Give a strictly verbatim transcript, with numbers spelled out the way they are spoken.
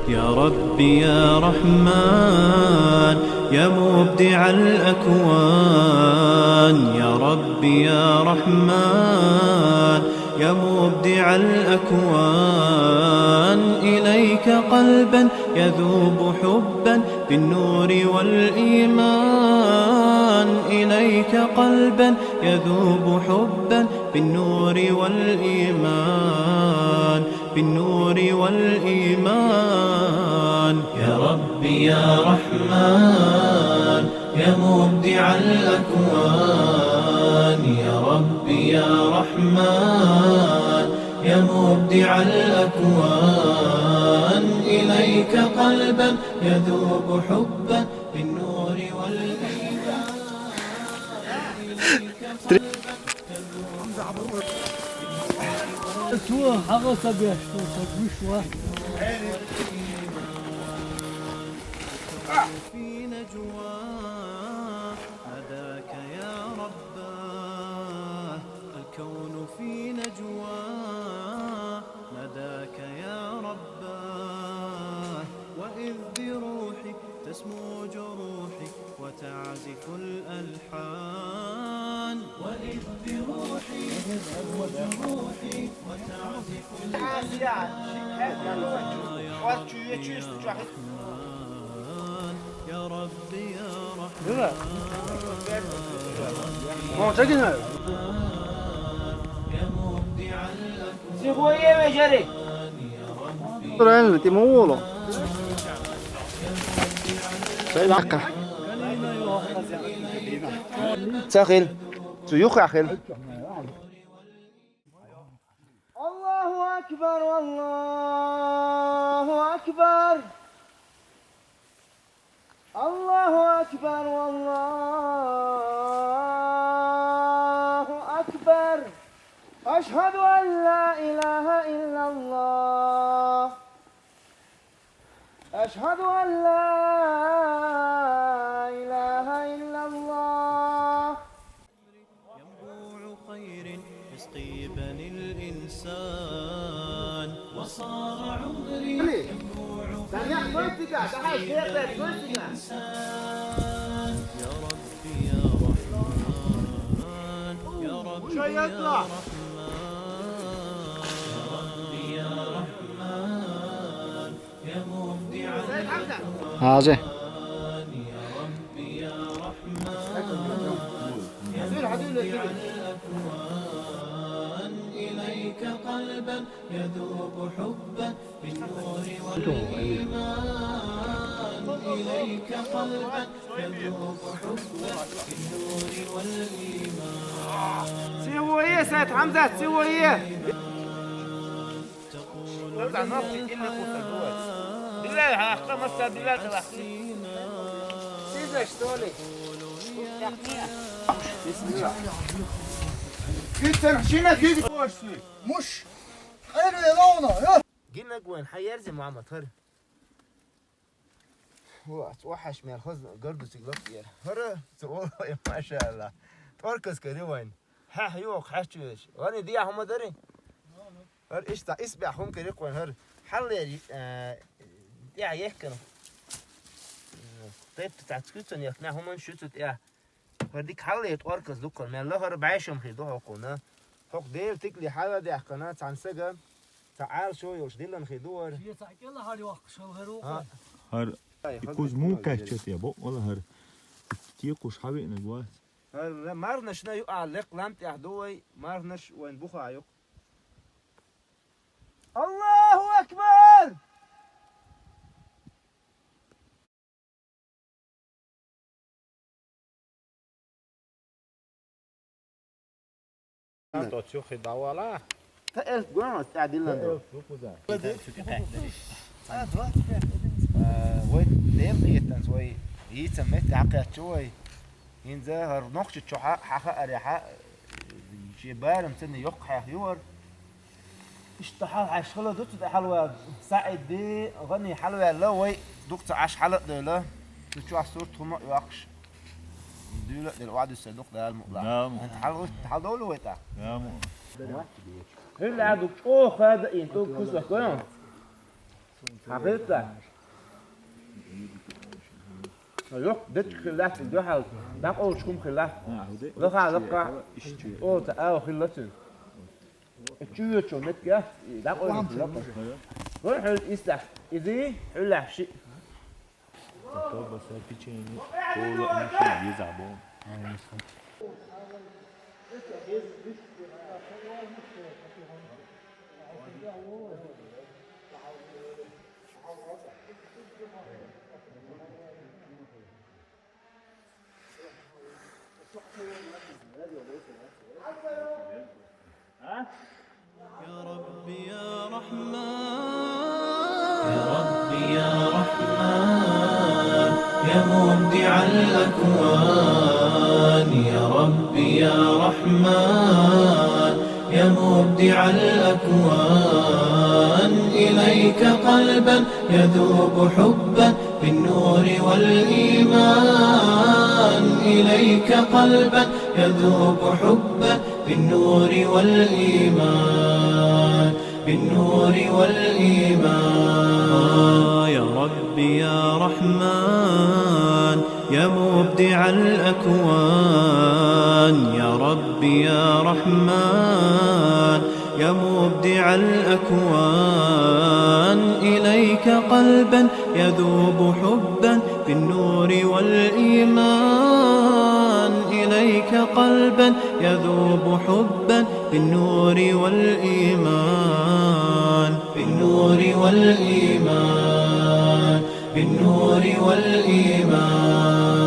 يا رب يا رحمن، يا مبدع الأكوان، يا رب يا رحمن، يا مبدع الأكوان، إليك قلبا يذوب حبا بالنور والإيمان، إليك قلبا يذوب حبا بالنور والإيمان، بالنور والإيمان. يا رب يا رحمن، يا مبدع الأكوان، يا رب يا رحمن، يا مبدع الأكوان، إليك قلبا يذوب حبا بالنور والإيمان. Su hag'asa beshtu sa gushwa. في نجوى نداك يا رباه، الكون في نجوى نداك يا رباه، وإذ بروحي تسمو جروحي وتعزف الألحان، وإذ بروحي تسمو جروحي وتعزف الألحان. يا رب يا رحمن، يا مبدع الأكوان. Dur elini, deme oğlum. Söyle dakika. Çakıl. Su yok akıl. الله أكبر، الله أكبر. الله أكبر، الله أكبر. أشهد أن لا إله إلا الله. أشهد أن لا إله إلا الله. ينبوع خير يسقي بني الإنسان، وصار عمري ينبوع خير يسقي بني الإنسان. يا ربي يا رحمن، يا ربي يا رحمن، يا ربي يا رحمن. Hacı. Целуе, Сайт Хамзат, целуе. Dur da, ne yaptın? Elini kurtar, dur. Bilal, ayakta masa, Bilal de bak. Siz de işte öyle. Bismillah. Git sen, şimdi git. Muş. Hayır, öyle ona, ya. Gina gwen, hayır, Muhammed, hayır. Ва, цӀо хьаьшмер хазна гардусиг лапӀера. ХӀара, цӀо, машаалла. ТӀорказ кари вайн. Хьа, хьа, йоах, хьаьчуеш. Вани дия хӀума дари? ХӀара, иштта, исбаьхьа хӀума кари вайн, хӀара. Хьаллер, э, тӀехьа ехкана. Тайп цхьа цуьцан яхна хӀуман шуьца тӀехьа. ХӀара дика хьалле тӀорказ дукхар, мел лахара бӀешам хир ду хӀокхуна. ХӀокху Делан тикли хьала даьккхина, цхьана сага, цхьа Ӏалашо йолуш диллина хир ду хӀара. Шен цхьа кӀелахьара йоккхуш хила хир ву хӀара. ХӀара и куз муха кхаьчча тӀе бо, вала хӀара. Текхуш хьавеънарг вац. ХӀара марханашна юкъахь лекха лам тӀехь ду вай, марханаш вайн буха юкъ. Аллаху акбар! Тот юххе дӀавала. Та элп гон ас тӀаьдиллан ду. Элп ду куза. Э, вай дем этанс, вай йийца метта хьакхаьчча вай. ХӀинца хӀара нохча чохьа хьахаарехьа, шен барам царна йоккха хьех юхар. Иштта хьалхьаьш хала ду цу тӀе хьалаваьлла. СаӀиди, гӀани хьалаваьлла, вай дукха ца Ӏаш хьала а девлла. Цу чохь сурт хӀума а йоккхуш. Дуьйла а делла, охьадуьссар дукха Дала мукъ лахь. Дала мукъ. ХӀинца хьала, хьала довлу вай тӀаккха? Дала мукъ. ХӀилла а ду чӀогӀа хада ин, ту кусах гой хьуна? Хьакъикъат. Йокъ, дечиг хилац, дуьхьал, дӀакъовлуш хӀума хилац. Лаха, лакха, ота ау хилацин. Чуьйчо меттиг яц, дӀакъовлуш хӀума хилац. Вай хьуьлла истахь, изий, хьуьллахь шиъ. Тобаса печенье, кола, миши, еза бон. يا رب يا رحمن، يا رب يا رحمن، يا مبدع الأكوان، يا رب يا رحمن، يا مبدع الأكوان، إليك قلبا يذوب حبا بالنور والإيمان، إليك قلبا يذوب حبا بالنور والإيمان، بالنور والإيمان. آه، يا رب يا رحمن، يا مبدع الأكوان، يا رب يا رحمن، يا مبدع الأكوان، إليك قلبا يذوب حبا بالنور والإيمان، إليك قلبا يذوب حبا بالنور والإيمان، بالنور والإيمان، بالنور والإيمان.